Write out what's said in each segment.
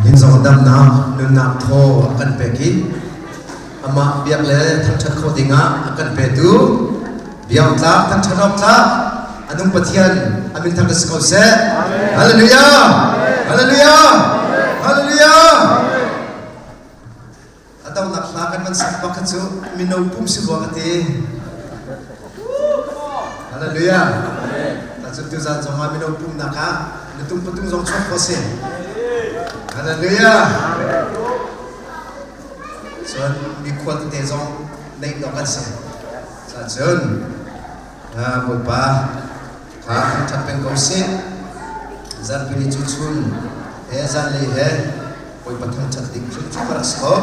Min zong damnak, nunnak thaw a kan pek i amah biak le thangṭhat khawh dingah a kan petu biak tlak, thangṭhat awk tlak a nung Pathian a min thangṭhat si ko seh. Hallelujah! Hallelujah! Hallelujah! A donghnak hla kan van sak bak kha cu mino pum si rua ka ti. Hallelujah. Tacun tuzan zong ah mino pumnak ah na tum patung zong chuak kho si. Hallelujah. Cun mi khua tete zong neih dawh kan si. Cun Bawipa kha thangṭhat peng ko sih. Zarhpini cu chun he zanlei he Bawipa thangṭhat ding hrimhrim a rak si ko.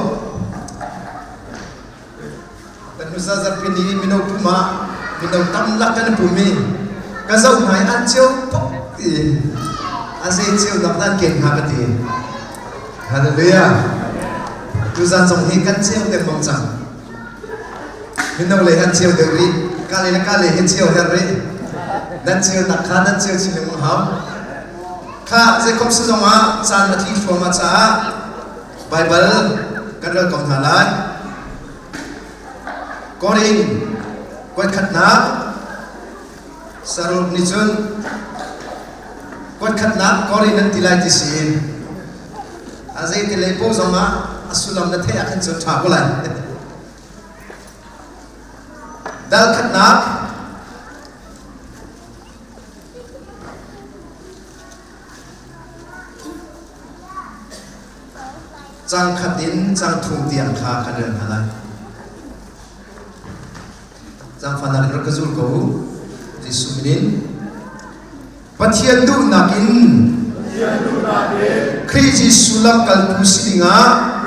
Kan hnusa zarhpini i mino pum ah mino tam lak kan i pum i ka zoh hna i an ceu puk ti a zei ceu nak dah an ken hnga ka ti. Hallelujah. Tuzan zong hi kan ceu dengmang cang. Mino lei han ceu deuh rih. Ka le le ka le hi ceu her rih. Nan ceu nak kha nan ceu chin lengmang hau. Kha zeikom si zongah caan a tli thluahmah caah Baibal kan rel ko hna lai. Korin kuatkhatnak saruk nih cun kuatkhatnak Korin an ti lai ti si. A zei ti lei po zongah a sullam na theih ah khan cun ṭha ko lai. Dal khatnak Cang khat in cang thum tiang kha kan rel hna lai. Zaangfahnak in rak ka zul ko u. Jesuh min in. Pathian duhnak in Khrih Jesuh lamkaltu si dingah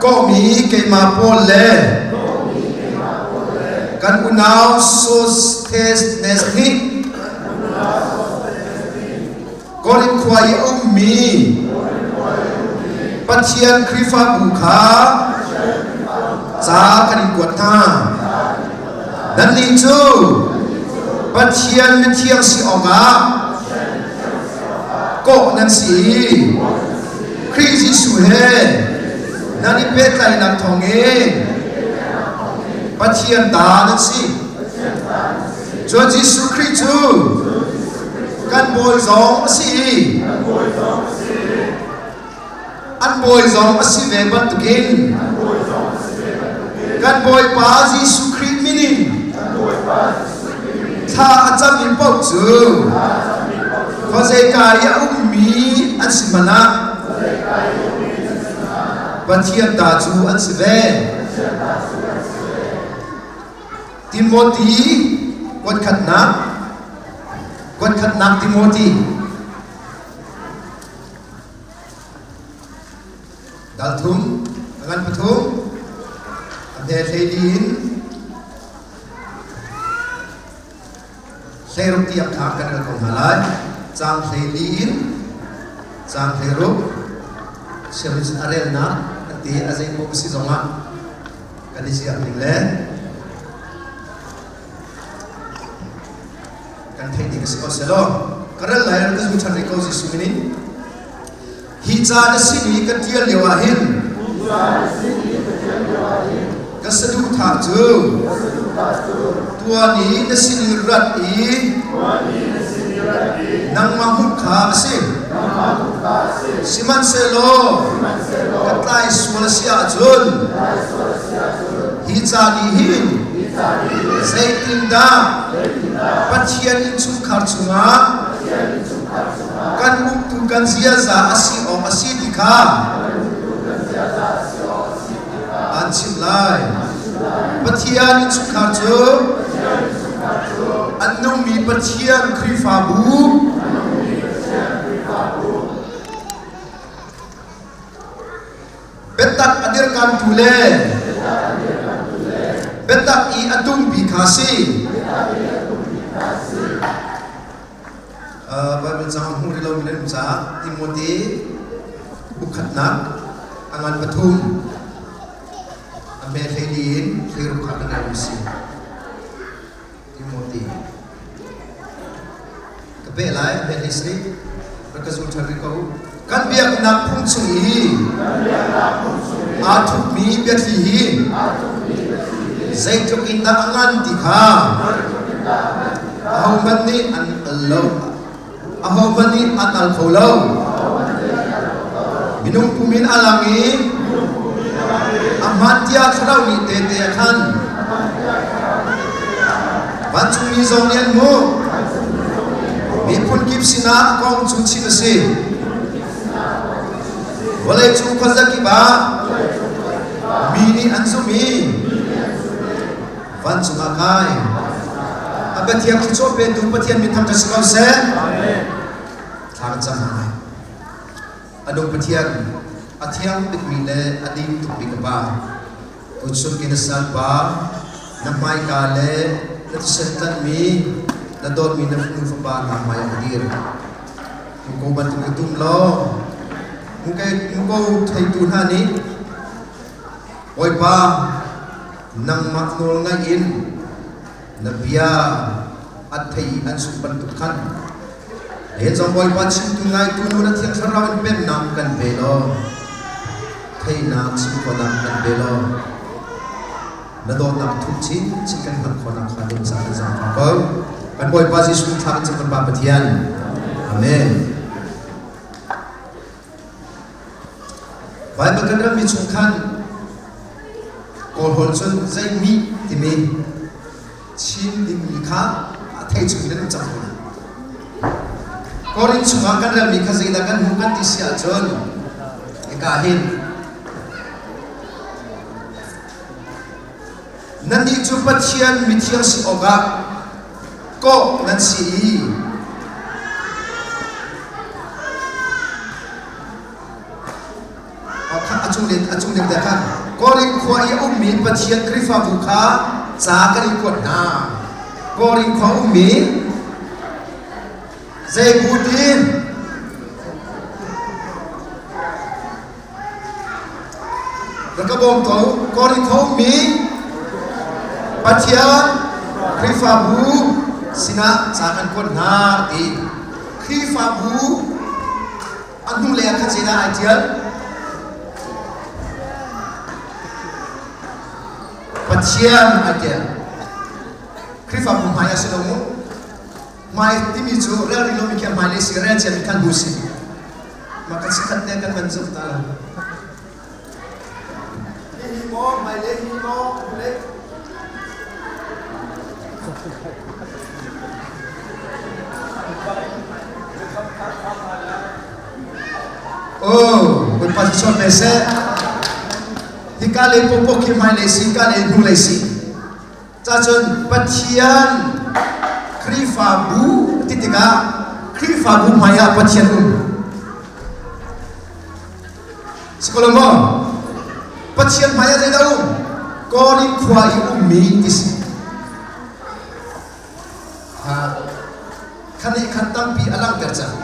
kawhmi keimah Paul le kan unau Sosthenes nih Korin khua i a ummi Pathian Khrihfabu kha ca kan in kuat hna. Nannih cu Pathian mithiang si awkah kawh nan si i Khrih Jesuh he nan i pehtlaihnak thawngin Pathian ta nan si. Cun Jesuh Khrih cu kan bawi zong a si i an bawi zong a si ve bantukin kan Bawipa Jesuh Khrih min in thla a cami paoh cu khuazeika i a ummi an si hmanh ah Pathian ta cu an si ve. Timothy kuatkhatnak kuatkhatnak Timothy dal thum a ngan pathum a hme hlei li in hleiruk tiang kha kan rel ko hna lai caang hlei li in caang hleiruk sianginn a relnak an ti a zei maw si zongah kan i ziak ning le kan theih ding a si ko selaw ka ral lai ka zum ṭhan rih ko Jesuh min in hi ca na sin i ka ṭial lio ah hin ka saduhthah cu tuan i na sin i rat i nangmah hmuh kha a si Sihmanhsehlaw ka tlai sual a si ahcun hi ca nih hin zeitindah Pathian innchungkhar chungah kan uktu kan ziaza a si awk a si ti kha aan chimh lai. Pathian innchungkhar cu an nungmi Pathian Khrihfabu biatak a dirkamtu le biatak i a tungpi kha si. Bible cang hmu rih lomi nan um caah Timote bukhatnak a ngan pathum a hme hleili in hleiruk kha kan rel si. Timote ka peh lai hme hlei sarih rak ka zul ṭhan rih ko. Kan biaknak phung chung i aa thupmi biathli hi zeitluk in dah a ngan ti kha ahohmanh nih an al lo. Ahohmanh nih an al kho lo. Minung pum in a lang i a hmaan tiah thlarau nih tehte a khan. Vancungmi zong nih an hmuh. Miphun kip sinah a kong cu chim a si. Vawleicung khuazakip ah mi nih an zumh i vancung ah kai. A Pathian thluachuah petu Pathian min thangṭhat si ko seh. Thla kan cam hna lai. A nung Pathian, a thiang bikmi le a dim tukmi ka Pa, tuchun ke na salpa, na hmaika le na thisen tlanhmi, na dawtmi na nu fapa hna hmai ah ka dir. Muko bantuk i tum law, muko theitu hna nih Bawipa, nangmah nawl ngaih in na bia an thei i an zumh bantuk khan Nihin zong Bawipa chimtu ngaitu nu na Thiang Thlarau in pennak kan pe law theinak chim khawhnak kan pe law na dawtnak thuk chinchin kan hngalh khawhnak kha ding ca kan zaangfah ko. Kan Bawipa Jesuh thla kan cam kan Pa Pathian. Amen. Baibal kan rammi chung khan Kawlhawl cun zeimi timi chim dingmi kha a thei chung in an um cang ko. Korin chungah kan relmi kha zeidah kan hmuh kan ti si ahcun hika hin nannih cu Pathian mithiang si awkah kawh nan si i a cung a cung deuh te khan Korin khua i a ummi Pathian Khrihfabu kha ca kan in kuat hna. Korin khua ummi zei bu ti rak ka bawm ko Korin khua ummi Pathian Khrihfabu sinah ca kan kuat hna ti Khrihfabu A hnulei ah khan zeidah ai ṭial? Pathian ai ṭial. Khrihfabu hmai ah si lo mu. Hmai timi cu rel rih lomi khi a hmailei si, rel ciami khan hnu si. Mah kan sikhat te kan van zumh ta lo. Hihi maw hmailei, hi maw hnulei? Oh, Bawipa cu chawn ve seh. Hika lei pawpawk hi hmailei si, hika lei hnulei si. Cacun Pathian Khrihfabu ti tikah Khrihfabu hmai ah Pathian um. Sikolo maw? Pathian hmai ah zeidah um? Korin khua i ummi ti si. Khan i khan tampi a langhter cang.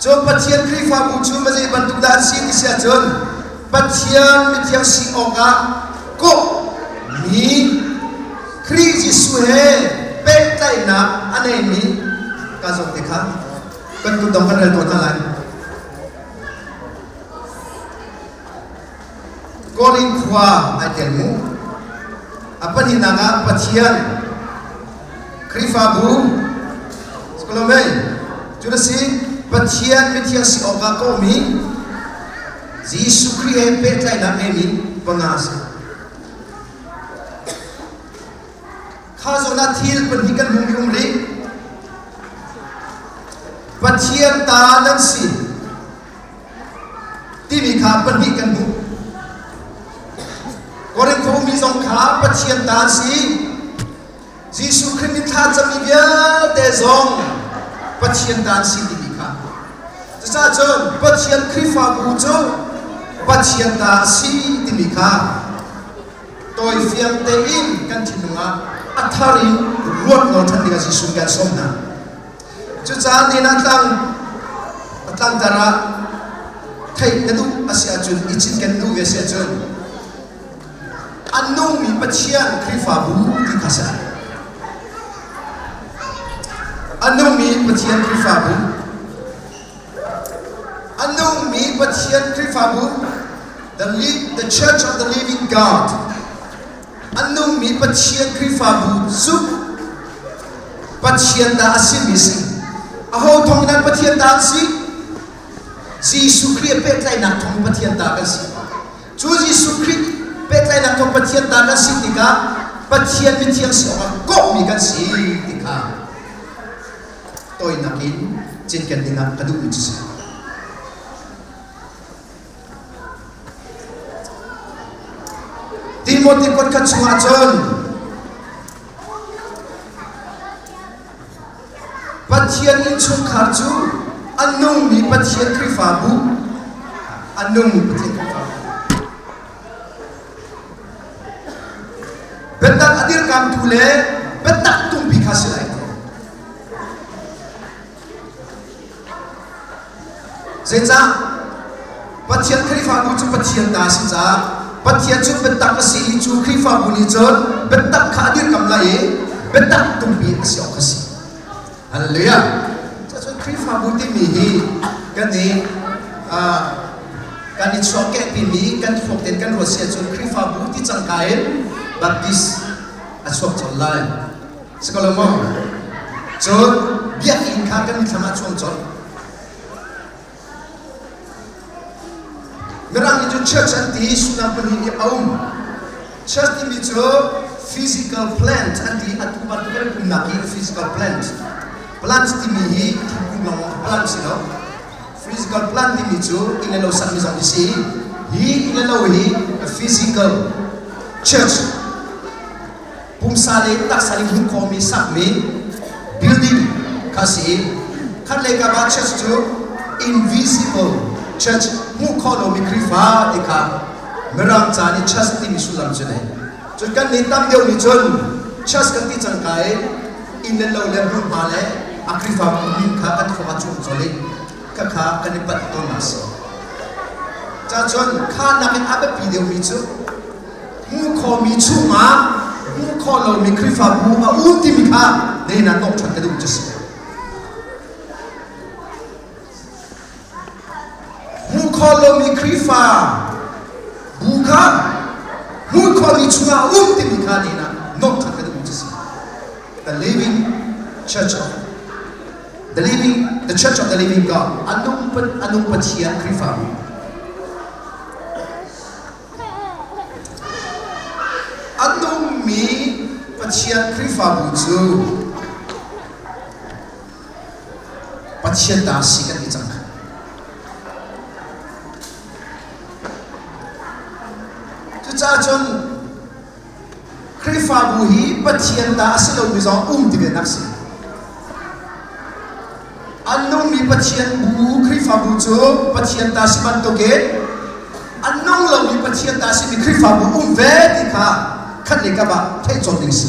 Cun Pathian Khrihfabu cu mazei bantuk dah an si ti si ahcun Pathian mithiang si awkah kawh mi Khrih Jesuh he pehtlaihnak a neimi ka zawt te kha kan kutdong kan rel tawn hna lai. Korin khua ai tel mu. A pahnihnak ah Pathian Khrihfabu Sikolomei cu na si Pathian mithiang si awkah kawhmi Jesuh Khrih he pehtlaihnak ngeimi panga a si. Kha zawn ah thil pahnih kan hmuhmi um rih. Pathian ta nan si. timi kha pahnih kan hmuh. Korinth mi zong kha Pathian ta an si. Jesuh Khrih min thla cami vialte zong Pathian ta an si timi kha. Cucaah cun Pathian Khrihfabu cu Pathian ta a si timi kha tawifiang tein kan thinlung ah a thar in ruat nawl ṭhan dingah Jesuh kan sawm hna. Cucaah ni ah tlang a tlangtar ah theih na duh a si ahcun i cinken duh ve a si ahcun a nungmi Pathian Khrihfabu ti kha si. A nungmi Pathian Khrihfabu. Pathian Khrihfabu, the, the Church of the Living God, a nungmi Pathian Khrihfabu cu Pathian ta a simi si. Aho thawng in Pathian ta an si? Jesuh Khrih pehtlaihnak thawng Pathian ta kan si. Cu Jesuh Khrih pehtlaihnak thawng Pathian ta kan si tikah Pathian mithiang si awkah kawhmi kan si ti kha tawinak in cinken dingah ka duhmi cu si. Timothy kuatkhat chungah cun Pathian innchungkhar cu a nungmi Pathian Khrihfabu a nungmi Pathian Khrihfabu biatak a dirkamtu le biatak tungpi kha si lai. Zeicah? Pathian Khrihfabu cu Pathian ta a si caah Pathian cu biatak a si i cu Khrihfabu nih cun biatak kha a dirkamh lai i biatak tungpi a si awk a si. Hallelujah! Cun Khrihfabu timi hi kan i kan i chuahkehpimi kan thluak tein kan ruat si ahcun Khrihfabu ti cangka in Baptist a chuak colh lai. Si ko lo maw? Cun biakinn kha kan mithlam ah chuang colh. Mirang nih cun church an ti, sullam pahnih nih a um. Church timi cu physical plant an ti, atu bantuk kan umnak hi physical plant. Plant timi hi thingkung lawng plant si lo. Physical plant timi cu inn le lo sakmi zong hi si. Hi inn le lo hi physical church pumsa le taksa in hmuh khawhmi sakmi building kha si. Khatlei kam ah church cu invisible church hmuh khawh lomi Khrihfa ti kha Mirang ca nih church timi sullam cu nei. Cun kan nih tam deuh nih cun church kan ti cangka i inn le lo le hmunhma le a Khrihfabu min kha kan thluak ah cuang colh i khakha kan i panh tawnnak a si. Cacun kha nakin a biapi deuhmi cu hmuh khawhmi chungah hmuh khawh lomi Khrihfabu a um timi kha nihin ah tawk ṭhan ka duh cu si. Hmuh khawh lomi Khrihfa bu kha hmuh khawhmi chungah a um timi kha nihin ah nawk ṭhan ka duh cu si. The living church of the living the church of the living God anung anung Pathian Khrihfabu A nungmi Pathian Khrihfabu cu Pathian ta si kan ti cang. Cucaah cun Khrihfabu hi Pathian ta a si lomi zong um ti ve nak si. An nungmi Pathian bu Khrihfabu cu Pathian ta si bantukin an nung lomi Pathian ta simi Khrihfabu um ve ti kha khat le kap ah theih cawn ding si.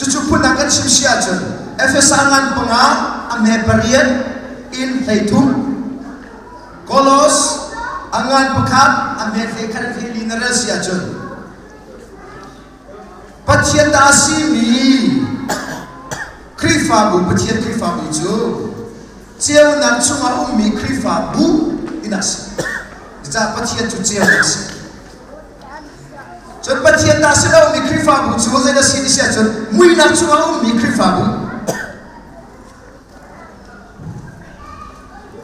Cucu phundang kan chim si ahcun Efesa ngan panga a hme pariat in 13 Kolos a ngan pakhat a hme hlei khat hlei li na rel si ahcun Pathian ta a simi Khrihfabu Pathian Khrihfabu cu ceunak chungah ummi Khrihfabu tinak si. Cucaah Pathian cu ceunak a si. Cun Pathian ta si lomi Khrihfabu cu zei a si ti si ahcun muihnak chungah ummi Khrihfabu.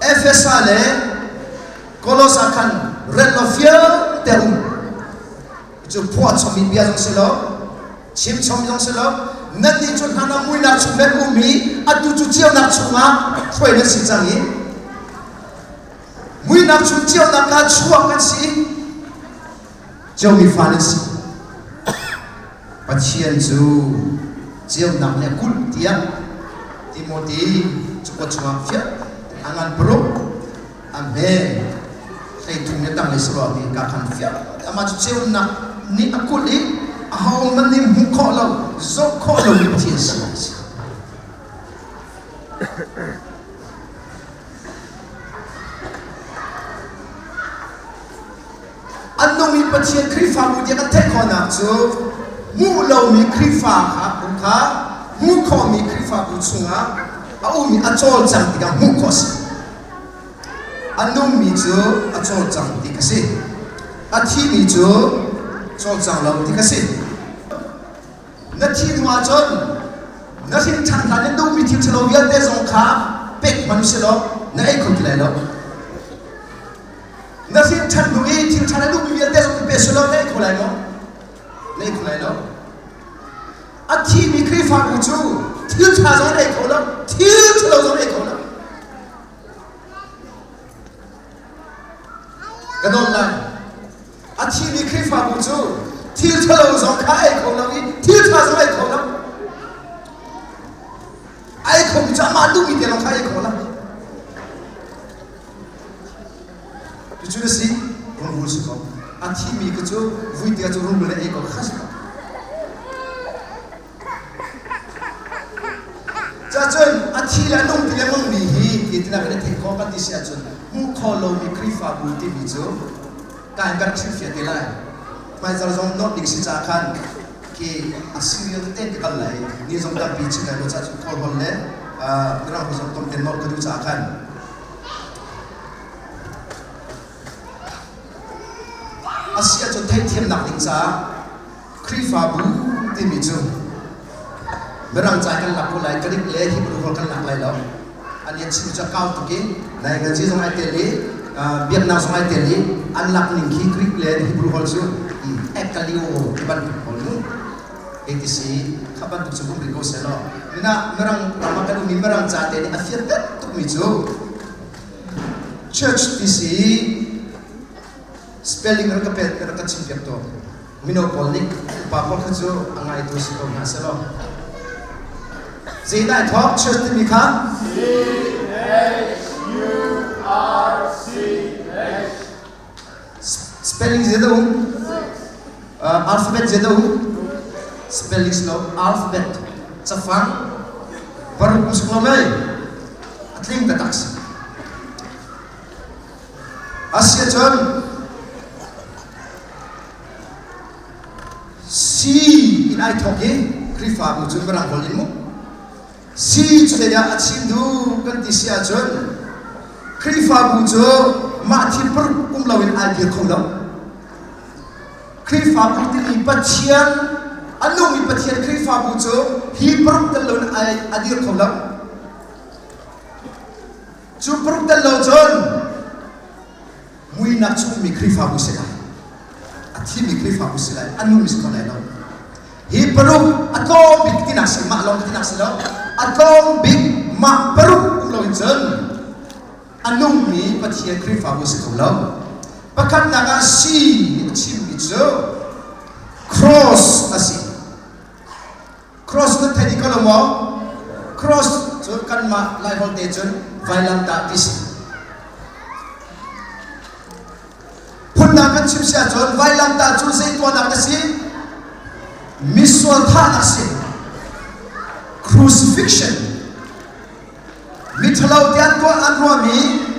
Efesa le Kolosa khan rel law fiang te um. Cu phuahchommi bia zong si lo, chimchom zong si lo, nannih cu hlan ah muihnak chung nan um i atu cu ceunak chungah hruai nan si cang i muihnak chung ceunak kha chuak kan si ceumi fa nan si. Pathian cu ceunak nih a kulh tiah Timote cakuat chungah fiah a ngan paruk a hme 13 le tanglei saruak ti ka khan fiah amah cu ceunak nih a kulh i ahohmanh nih hmuh khawh lo zoh khawh lomi Pathian si a si. An nungmi Pathian Khrihfabu tiah kan theih khawhnak cu hmuh lomi Khrihfa kha bu kha hmuh khawhmi Khrihfabu chungah a um i a cawlcang tikah hmuh khawh a si. A nungmi cu a cawlcang ti ka si. A thimi cu cawlcang lo ti ka si. Na thi hnu ahcun na hrin ṭhan hlan in duhmi thil ṭhalo vialte zong kha pek hmanh usih law na ei kho ti lai lo. Na hrin ṭhan hnu i thil ṭha na duhmi vialte zong pe sih law na ei kho lai maw? Na ei kho lai lo. A thimi Khrihfabu cu thil ṭha zong an ei kho lo, thil ṭhalo zong an ei kho lo. Ka dawt lai. A thimi Khrihfabu cu thil ṭhalo zong kha ei kho lo i thil ṭha zong ei kho lo. A ei khomi cu amah duhmi te lawng kha ei kho lo. Cucu na si, rungrul si ko. A thimi ka cu vui te cu rungrul le ei ko kha si ko. Cacun a thi le a nung ti lengmangmi hi hitin kan i theih khawh kan ti si ahcun hmuh khawh lomi Khrihfabu timi cu ka in kan hrilhfiah te lai. Hmaizarh zong nawrh ding si caah khan khi a serial tete ka kal lai. Ni zong tampi chim lai lo caah cun Kawlholh le Mirang holh zong tom ten nawrh ka duh caah khan a si ahcun theihthiamnak ding caah Khrihfabu timi cu Mirang ca kan lak ko lai, Greek le Hebrew holh kan lak lai lo. An in chim cu a kau tuk i nainganzi zong ai tel i biaknak zong ai tel i an lak ning khi Greek le Hebrew holh cu ekalio ti bantuk pawl mu. ATC kha bantuk cu um rih ko seh law. Nina Mirang ram ah kan um i Mirang ca te nih a fian tukmi cu church ti si spelling rak ka pek rak ka chim piak tawn. Mino pawl nih upa pawl kha cu a ngaitu si ko hna selaw. Zeidah ai thawk church timi kha? C H U R C H. Spelling zeidah um? Uh, alphabet zeidah um? Spelling si lo, alphabet. Cafang paruk um si ko mei? A tling taktak si. Asiahcun si in ai thawk i Khrihfabu cu Mirang holh in mu. Si cu zeidah a chim duh kan ti si ahcun Khrihfabu cu mah thil paruk um loin ai dir kho lo. Khrihfabu timi Pathian a nungmi Pathian Khrihfabu cu hi paruk tel loin ai a dir kho lo. Cu paruk tel lo cun muinak chungmi Khrihfabu si lai. A thimi Khrihfabu si lai. A nungmi si kho lai lo. Hi paruk a tlawm bik tinak si mah lawng tinak si lo. A tlawm bik mah paruk um lo in cun a nungmi Pathian Khrihfabu si kho lo. Pakhatnak ah si nih a chimmi cu cross a si. Cross nan thei dih ko lo maw? Cross cu kanmah Laiholh te cun vailamtah ti si. Phundang kan chim si ahcun vailamtah cu zei tuahnak na si? Misual thahnak si. Crucifixion. Miṭhalo ti an tuah an ruahmi,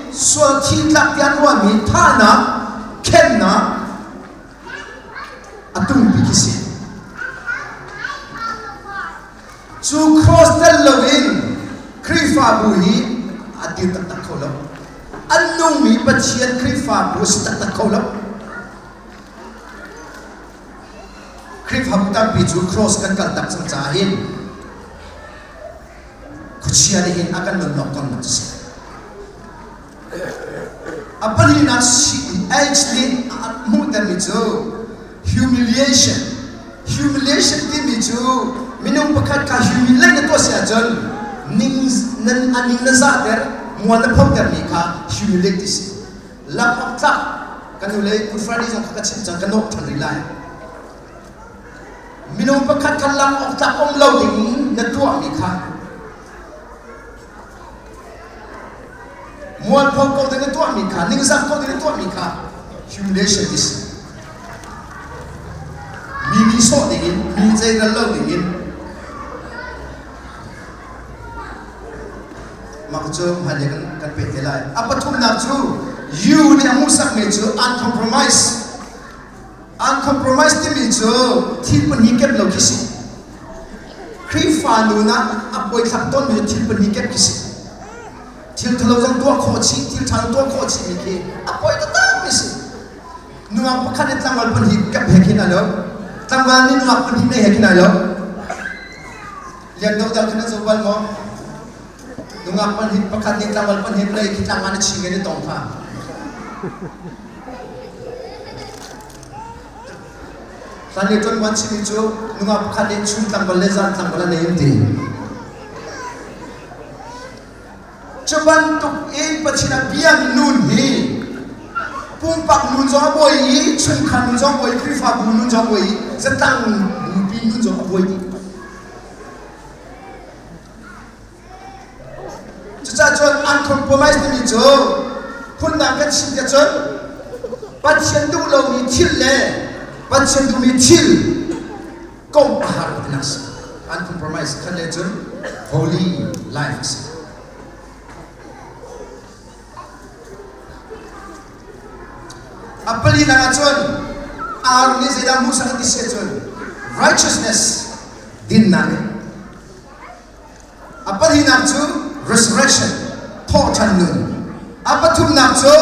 sual thi tlak ti an ruahmi thahnak, khennak, a tungpi khi si. Cu cross tel loin Khrihfabu hi a dir taktak kho lo. An nungmi Pathian Khrihfabu a si taktak kho lo. Khrihfabu tampi cu cross kan kal tak cang caah hin khuachia nih hin a kan nunnak tonnak cu si. A pahnihnak H nih a hmuhtermi cu humiliation. Humiliation timi cu minung pakhat kha humiliate na tuah si ahcun ning nan a ning na zahter, mual na photermi kha humiliate ti si. Lak awk tlak kan nu le Good Friday zong kha ka chim cang ka nawk ṭhan rih lai. Minung pakhat kha lak awk tlak um lo ding na tuahmi kha Mualpho ko ding na tuahmi kha, ningzak ko ding na tuahmi kha humiliation is mi nihsawh dingin, mi zeiral lo dingin mah cu hmailei kan, kan peh te lai. A pathumnak cu U nih a hmuhsakmi cu uncompromise. Uncompromise timi cu thil pahnih kep lo khi si. Khrihfa nun ah a buaithlak tawnmi cu thil pahnih kep khi si. Thil thalo zong tuah khawh chih, thil ṭha tuah khawh chih mi khi a poi taktak mi si. Nungak pakhat nih tlangval pahnih kep he khin ai lo. Tlangval nih nungak pahnih nei he khin ai lo. Lian dodal khin an zoh bal maw? Nungak pahnih pakhat nih tlangval pahnih nei khi tlangval na ching in i tong kha. Hlan lio ṭuanvuan chimmi cu nungak pakhat nih chun tlangval le zan tlangval a nei an ti. Cu bantuk in Pathian a biami nun hi pumpak nun zong a buai i chungkhar nun zong a buai i Khrihfabu nun zong a buai i zatlang bupi nun zong a buai dih. Cucaah cun uncompromise timi cu phundang kan chim tiah cun Pathian duh lomi thil le Pathian duhmi thil kong a har tinak si. Uncompromise khan le cun holy life a si. A palinak ah cun Aaron nih zeidah hmuhsak a ti si ahcun righteousness dinnak in A pahnihnak cu resurrection, thawhṭhan nun. A pathumnak cu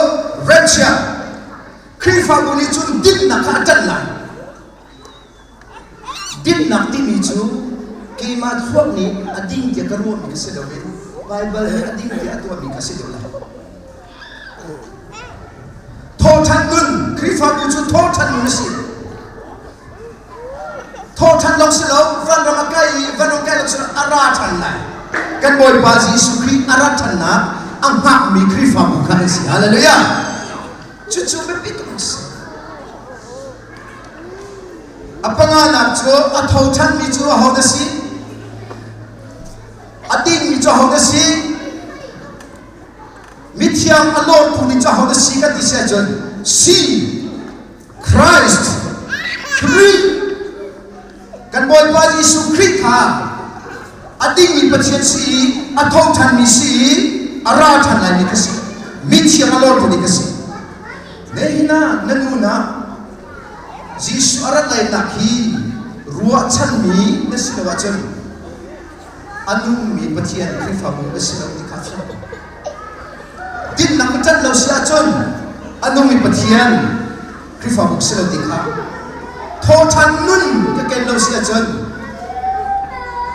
remhsiam. Khrihfabu nih cun dinnak kha a ṭanh lai. Dinnak timi cu keimah thluak nih a ding tiah ka ruahmi ka si loin Baibal nih a ding tiah a tuahmi ka si deuh lai. Thawhṭhan nun, Khrihfabu cu thawhṭhan nun a si. Thawhṭhan lawng si lo, vanram a kai i vanram kai lawng si lo, a ra ṭhan lai. Kan Bawipa Jesuh Khrih a rat ṭhannak a hngakmi Khrihfabu kha an si. Hallelujah! Cucu biapi tuk a si. A panganak cu a tho ṭhanmi cu aho na si? A dingmi cu aho na si? Mithiang a lawmtu nih cu aho na si kan ti si ahcun si Christ, Khrih, kan Bawipa Jesuh Khrih kha a dingmi Pathian si i a tho ṭhanmi si i a ra ṭhan laimi ka si. Mithiang a lawrtu nih ka si. Nihin ah na nun ah Jesuh a rat lainak hi ruahchanmi na si lo ahcun a nungmi Pathian Khrihfabu na si lo ti kha fiang. Dinnak na ṭanh lo si ahcun a nungmi Pathian Khrihfabu si lo ti kha thawṭhan nun ka ken lo si ahcun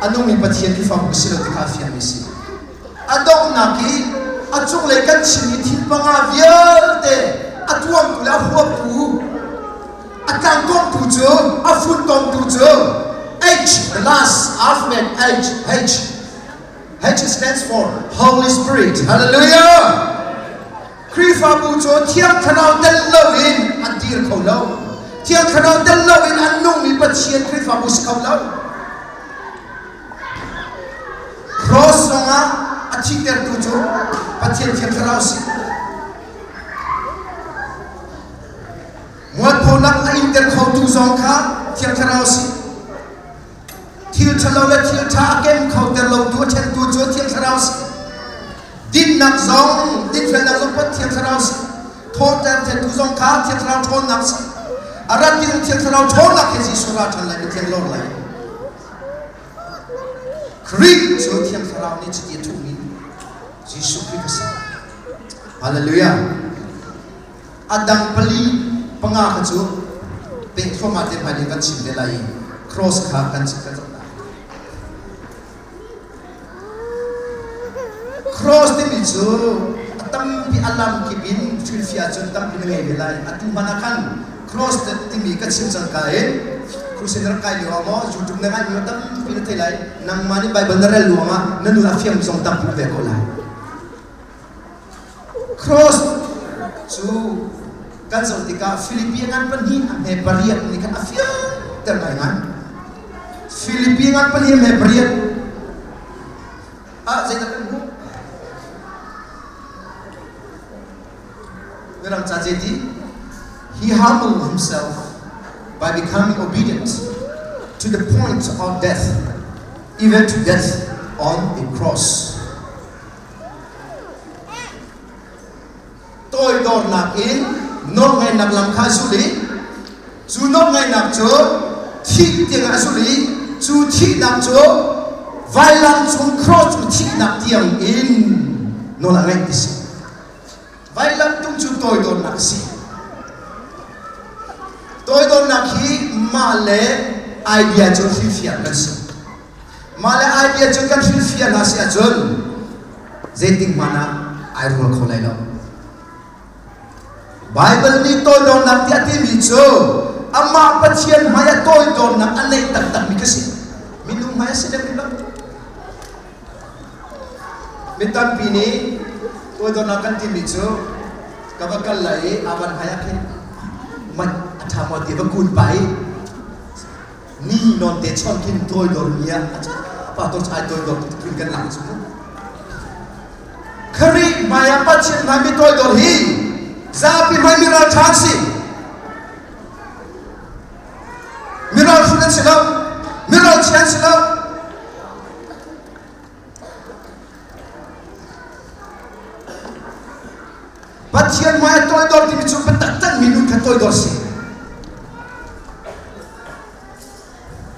a nungmi Pathian Khrihfabu si lo ti kha a fiangmi si. A donghnak i a cunglei kan chimmi thil panga vialte a tuamtu le a huaptu a tlangkawmtu cu a funtomtu cu H the last alphabet H H H stands for Holy Spirit. Hallelujah! Khrihfabu cu Thiang Thlarau tel loin an dir kho lo. Thiang Thlarau tel loin an nungmi Pathian Khrihfabu si kho lo. Cross zongah a thitertu cu Pathian Thiang Thlarau si. Mualphonak a inter khotu zong kha Thiang Thlarau si. Thil ṭhalo le thil ṭha a kem kho ter lotu a ṭhentu cu Thiang Thlarau si. Dinnak zong, dinfelnak zong pot Thiang Thlarau si. Thawhter thentu zong kha Thiang Thlarau ṭhawnnak si. A rat ti Thiang Thlarau ṭhawnnak he Jesuh ra ṭhan lai, Pathian lawr lai. Khrih cu Thiang Thlarau nih chiti a thuhmi Jesuh Khrih a si. Hallelujah. A dang pali panga kha cu peh thluahmah te hmai kan chim te lai i cross kha kan kan zoh lai. Cross timi cu a tampi a lam kip in hrilhfiah cun tampi na ngei ve lai. Atu hmanh ah khan cross timi ka chim cang ka in crusade rak kai lio ah maw YouTube na ngai mi tampi na thei lai. Nangmah nih Bible na rel ruangah na nun a fiam zong tampi ve ko lai. Cross cu kan zoh tikah Philippi ngan pahnih a hme pariat nih khan a fianter ngaingai. Philippi ngan pahnih a hme pariat ah zeidah kan hmuh? Mirang ca zeiti? He humbled himself by becoming obedient to the point of death, even to death on the cross. Toidornak in nawlngaihnak lam kha a zul i cu nawlngaihnak cu thih tiangah a zul i cu thihnak cu vailam cung cross cung thihnak tiang in Nawl a ngaih ti si. Vailamtung cu toidornak a si. Toidornak hi mah le idea cu hrilhfiah kan si. Mah le idea cu kan hrilhfiah hna si ahcun zeitik hmanh ah ai rual kho lai lo. Baibal nih toidornak tiah timi cu amah Pathian hmai ah toidornak a neih taktakmi kha si. Minung hmai a si lem lo. Mi tampi nih toidornak kan timi cu ka va kal lai i avan hmai ah khin man a ṭha maw ti va kun pah i ni non te chon khin toidor mi ah a pa to chai toidor tu kan lang cu. Khrih hmai ah Pathian hmai mi toidor hi zapi hmai mi ralṭha an si. Mi ralhrut an si lo. Mi ralchia an si lo. Pathian hmai ah toidor timi cu biatak mi nun kha toidor si.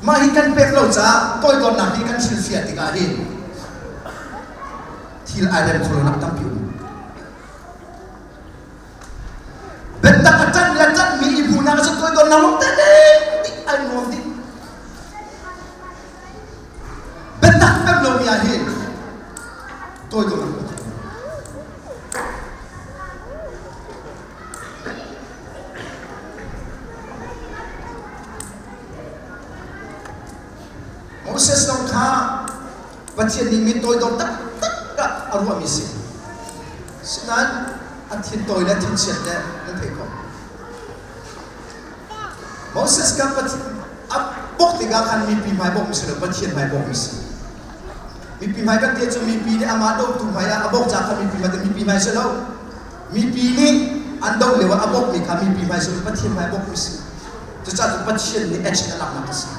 Mah hi kan pek lo caah toidornak hi kan hrilhfiah tikah hin thil ai rem kho lonak tampi um. Biatak a ṭanh le a ṭanhmi i hmuhnak cu toidornak lawng te ding ai nuam dih. Biatak pem lomi ah hin toidornak Moses zong kha Pathian nih mi toidor taktak ah a ruahmi si. Sinain a thintawi le thinchiat le nan theih ko. Moses kha Pathian a bawk tikah khan mipi hmai bawkmi si lo Pathian hmai bawkmi si. Mipi hmai kan ti cu mipi nih amah dotu hmai ah a bawk ca kha mipi hmai mipi hmai si lo. Mipi nih an doh lio ah a bawkmi kha mipi hmai si lo Pathian hmai bawkmi si. Cucaah cu Pathian nih action a laknak a si.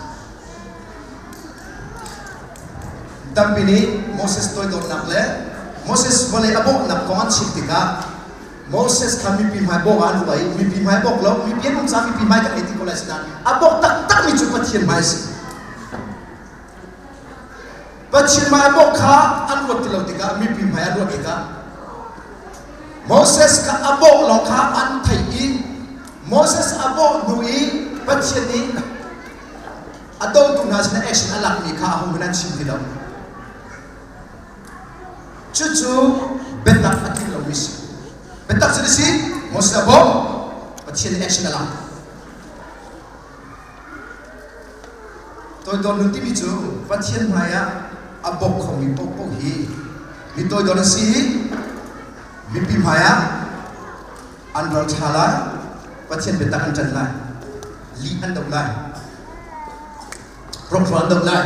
Tampi nih Moses toidornak le Moses vawlei a bawknak kong an chim tikah Moses kha mipi hmai bawk ah an ruah i mipi hmai bawk lo mipi an um caah mipi hmai kan ei ti ko lai sinain a bawk taktakmi cu Pathian hmai a si. Pathian hmai a bawk kha an ruat ti lo tikah mipi hmai an ruat tikah Moses kha a bawk lawng kha an theih i Moses a bawh hnu i Pathian nih a dotu hna sinah action a lakmi kha ahohmanh an chim ti lo. Cucu biatak a tling lomi si. Biatak cu si Moses a bawmh, Pathian nih action a lak. Toidor nun timi cu Pathian hmai ah a bawk khomi paohpaoh hi mi toidor an si i mipi hmai ah an ral ṭha lai, Pathian biatak an ṭan lai, lih an doh lai, rawkral an doh lai,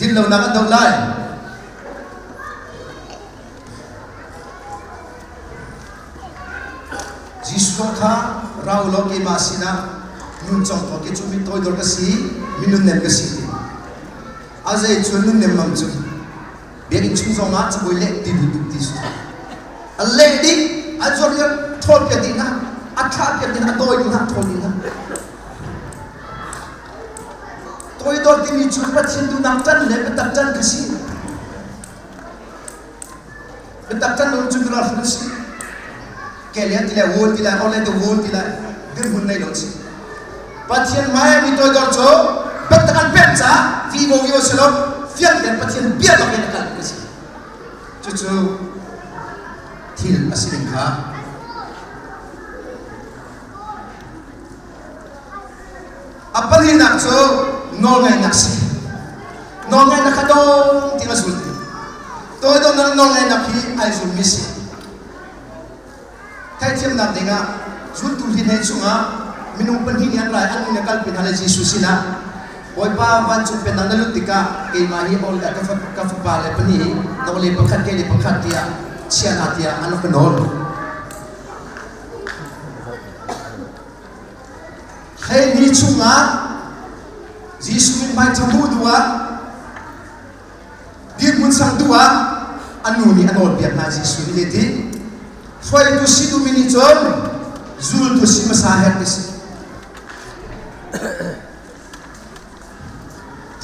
dinlonak an doh lai. Jesuh zong kha ra u law keimah sinah nun cong tuah ke cu mi toidor ka si, mi nunnem ka si ti. A zei cu nunnem mang cu biakinn chung zong ah cabuai leh ti duh tuk ti su. A leh dih, a zuar lian thawl piak dih hna, a thlah piak dih hna, a dawi dih hna, thawl dih hna. Toidor timi cu Pathian duhnak ṭan le biatak ṭan kha si. Biatak ṭan lo cu mira hrim si. Ke le ti le won ti lai, orle te won ti lai, dirhmun nei lo si. Pathian hmai ah mi toidor cu biatak an pek caah vivo vivo si lo, fiang tein Pathian bia bak in a kal ka si. Cucu thil a si ding kha A palinak cu nawlngaihnak si. Nawlngaihnak kha dong ti a zul ti. Toidornak nawlngaihnak hi ai zulmi si. Theihthiamnak dingah zultu hi hlei chungah minung pahnih nih an rai an min a kalpi hna le Jesuh sinah Bawipa vancung pennak na lut tikah keimah hi ol ka fapa le pahnih hi na le pakhat kei le pakhat tiah chia hna tiah an rak ka nawl. Hleihnih chungah Jesuh mithmai ṭha hmuh duh ah dirhmun sang duh ah a nu nih a nawlpiak hna Jesuh nih ti hruaitu si duhmi nih cun zultu si hmasa herh ti si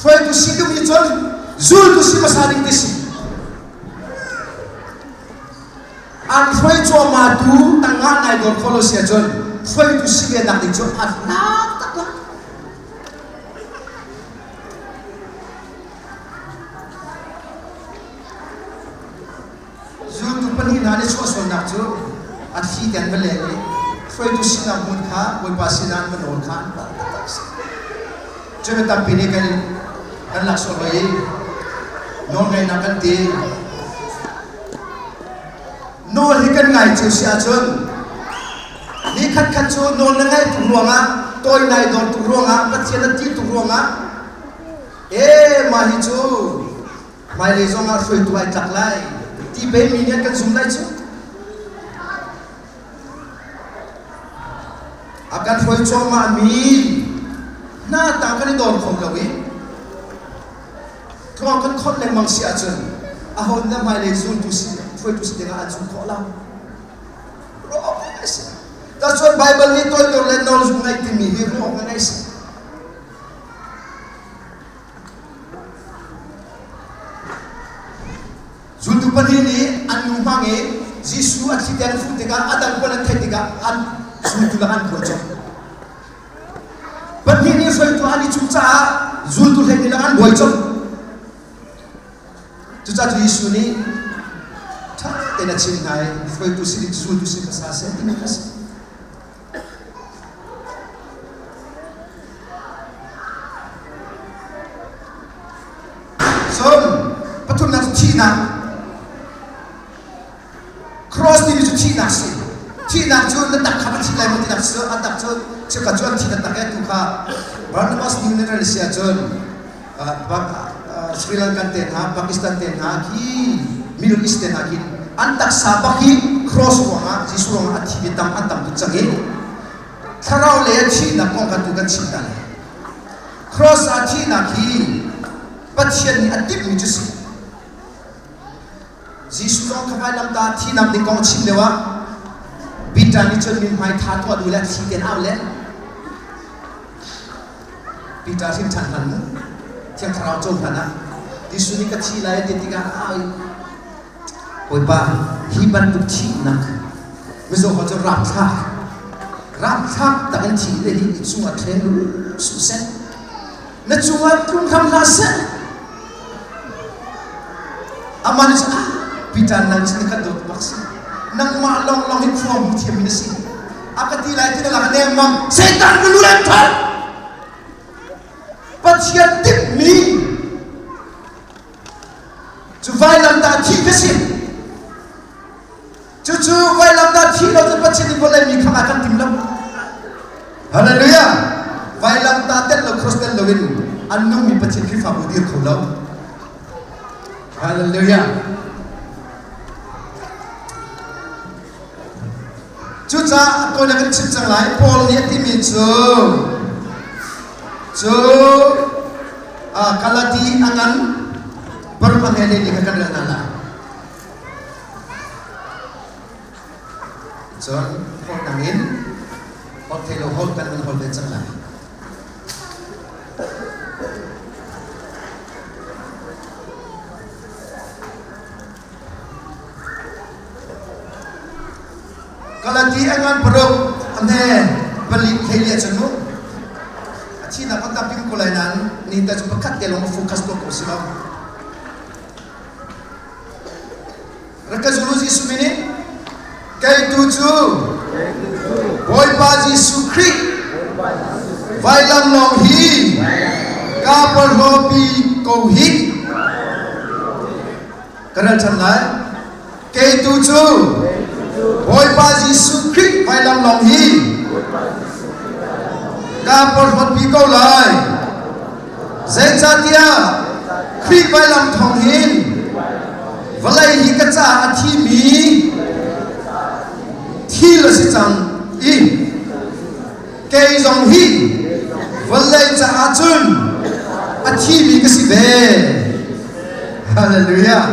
hruaitu si duhmi cun zultu si hmasa ding ti si. An hruai cuahmah tu tangah nai dor khawh lo si ahcun hruaitu si ve nak ding cu a hlang taktak. Zultu pahnih hna nih chuahsualnak cu a thli te an va leng i hruaitu sinak hmun kha Bawipa sinah an va nawl kha an palh taktak a si. Cu mi tampi nih kan kan laksawng hoi i nawlngaihnak kan ti. Nawl hi kan ngai cio si ahcun ni khatkhat cu nawl na ngaih tuk ruangah tawi nai dawr tuk ruangah Pathian na ti tuk ruangah ee mah hi cu hmailei zongah hruaitu ai tlak lai ti pei mi nih an kan zum lai cu. A kan hruai cuahmahmi hna ta kan i dor kho lo i tluang kan khawt lengmang si ahcun aho na hmailei zultu si hruaitu si dingah an zum khawh lo. Ruah awk ngai si. Tacun Baibal nih toidor le nawl ngai timi hi ruah awk ngai si. Zultu pahnih nih an nu hmang i Jesuh a thli te an fuh tikah a dang pawl an theih tikah an zultu lakah an phuan colh. Pahnih nih hruaitu an i cuh caah zultu 12 lakah an buai colh. Cucaah cu Jesuh nih ṭha tein a chimh hna i hruaitu si ding zultu si hmasa seh timi kha a si. Cun pathumnak cu thihnak. Cross timi cu thihnak si. Thihnak cu na tak kha va thih lai maw tinak si a tak cu chikkhat cu an thi taktak e tu kha Barnabas New Mineral si ahcun Sri Lankan te hna, Pakistan te hna khi Middle East te hna khi an taksa bak hi cross ruangah Jesuh ruangah a thi mi tam an tam tuk cang i thlarau lei a thihnak kong kha tu kan chim ta lai. Cross ah thihnak hi Pathian nih a timhmi cu si. Jesuh zong kha vailamtah thihnak ding kong a chim lio ah Peter nih cun min hmai tha tuah duh le a thi ten au le Peter hrim ṭhan hlan mu Thiang Thlarau co hlan ah Jesuh nih ka thi lai a ti tikah a Bawipa hi bantuk thihnak mizaw kha cu rapthlak rapthlak tak in thi le hi cungah ṭhen suh seh na cungah tlung hram hlah seh amah nih cun ah Peter nang cu na kan dawt bak si nangmah lawnglawng hi khua hmu thiammi na si a ka ti lai ti na lak nengmang Satan ka lu le ṭhal Pathian timhmi cu vailamtah thi ka si Cucu vailamtah thi lo cu Pathian nih vawlei mi kha a kan tim lo. Hallelujah! Vailamtah tel lo cross tel loin an nungmi Pathian Khrihfabu dir kho lo. Hallelujah! Cucaah tawi kan chim cang lai. Paul nih a timi cu cu Galati a ngan paruk a nge le kha kan rel hna lai. Cun holh dang in holh thei lo holh kan van holh ve cang lai. Galati a ngan paruk a hme pali hlei li cun mu a thinak kan tam pim ko lai nain ni ta cu pakhat te lawng a focus tuah ko si lo. Rak ka zul u Jesuh min in kei tu cu Bawipa Jesuh Khrih vailam lawng hi kaa porhlawpi ko hi ka rel ṭhan lai kei tu cu Bawipa Jesuh Khrih vailam lawng hi kaa porhlawtpi ko lai Zeicahtiah Khrih vailam thawng hin vawlei hi ka caah a thimi thil a si cang i kei zong hi vawlei caah cun a thimi ka si ve. Hallelujah.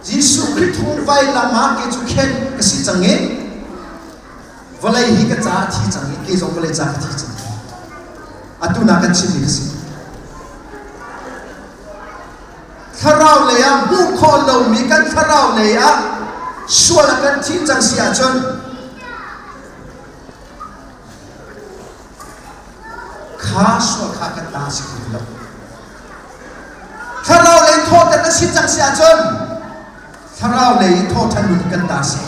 Jesuh Khrih thawng vailam ah kei cu khen ka si cang i Vawlei hi ka caah a thi cang i kei zong vawlei caah ka thi cang. Atu na kan chimmi ka si. Thlarau lei ah hmuh khawh lomi kan thlarau lei ah Sual a kan thih cang si ahcun kha sual kha kan ta si ti lo. Thlarau lei thawhter na si cang si ahcun thlarau lei thawhṭhan nun kan ta si.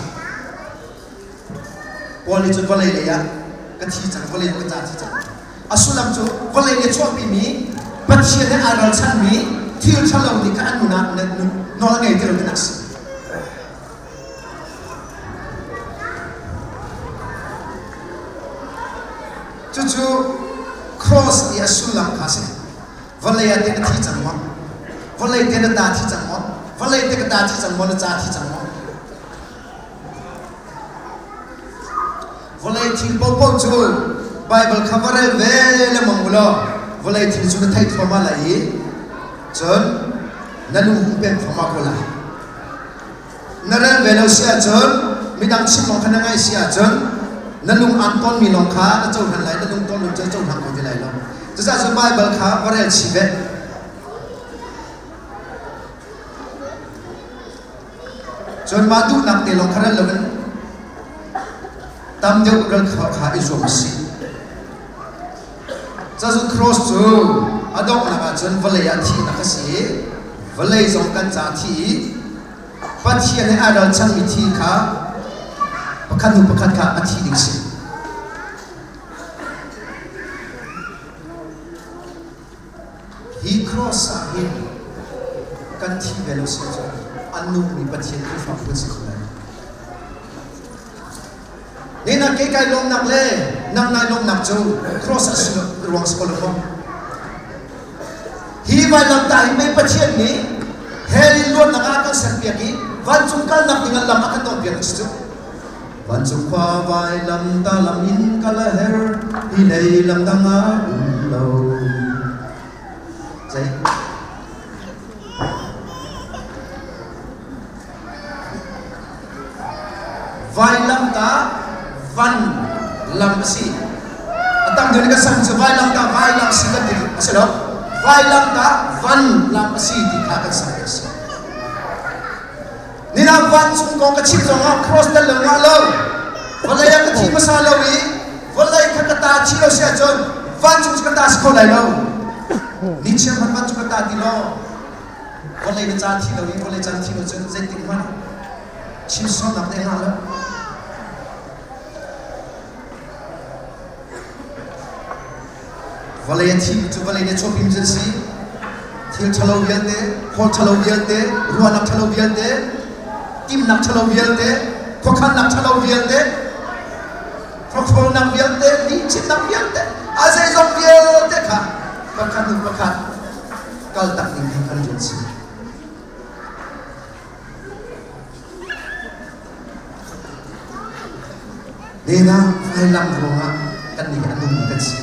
Paul nih cun vawlei lei ah ka thi cang, vawlei ka ca thi cang. A sullam cu vawlei nih chuahpimi Pathian he aa ralchanhmi thil ṭhalo nih kha an nun ah nawl a ngei ti lo tinak a si. Cucu cross i a sullam kha a si. Vawlei ah teh na thi cang maw? Vawlei te na ta thi cang maw? Vawlei te ka ta thi cang maw? Na ca thi cang maw? Vawlei thil paohpaoh cu Baibal kha va rel ve lengmang u law vawlei thil cu na theih thluahmah lai i cun na lung hung pem thluahmah ko lai. Na rel ve lo si ahcun midang chim lawng kha na ngaih si ahcun na lung aan tawnmi lawng kha na cohlan lai, na lung tawn lo cu na cohlang kho ti lai lo. Cucaah cun Baibal kha va rel chih ve. Cun mah duhnak te lawng kha rel loin tam deuh rel kha kha i zuam usih. Cazun cross cu a donghnak ahcun vawlei ah thihnak a si i vawlei zong kan ca thi i Pathian he ai ralchanmi thi kha pakhat hnu pakhat kha a thi ding si. Hi cross ah hin kan thi ve lo si ahcun a nungmi Pathian Khrihfa phun si kho lai. Nena ke kai lawmnak le nang nai lawmnak cu cross a si ruang si ko lo maw? Hi vailamtah hi mei Pathian nih hell in luatnak ah a kan serpiak i vancung kalnak ding ah lam a kan donpiak a si cu. Vancung khua vailam ta lam in kal a her, hi lei lam dang ah um lo. Zei? Vailamtah van lam a si. A tam deuh nih kan sam cu vailamtah vailam si kan ti a si lo. Vailamtah van lam a si ti kha kan sam a si. Nina vancung kong ka chim zongah cross tel lo ngah lo. Vawlei ah ka thi hmasa lo i vawlei kha ka ta chi lo si ahcun vancung cu ka ta si kho lai lo. Ni chiam hmanh vancung ka ta ti lo. Vawlei na ca thi lo i vawlei can thi lo cun zeitik hmanh chim sualnak te ngah lo. Vawlei a thimi cu vawlei nih a chuahpimi cu an si. Thil ṭhalo vialte, hawl ṭhalo vialte, ruahnak ṭhalo vialte, timnak ṭhalo vialte, khuakhannak ṭhalo vialte, hrokhrolnak vialte, lihchimnak vialte, a zeizong vialte kha pakhat hnu pakhat kaltak ding hi kan rian si. Lena vailam ruangah kannih hi a nungmi kan si.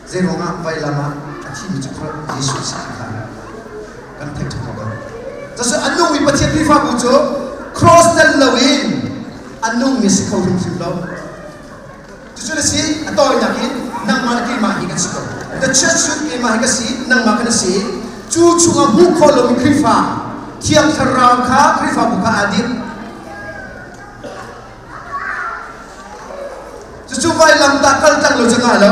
Zei ruangah vailam ah a thimi cu Jesuh si kha kan theih ṭhan awk Cucu a nungmi Pathian Khrihfabu cu cross tel loin a nungmi si kho hrimhrim lo. Cucu na si, a tawinak in nangmah le keimah hi kan si ko. The church cu keimah hi ka si, nangmah kan si. Cu chungah hmuh khawh lomi Khrihfa, Thiang Thlarau kha Khrihfabu kha aa dinh. Cucu vailamtah kal tang lo cu ngah lo.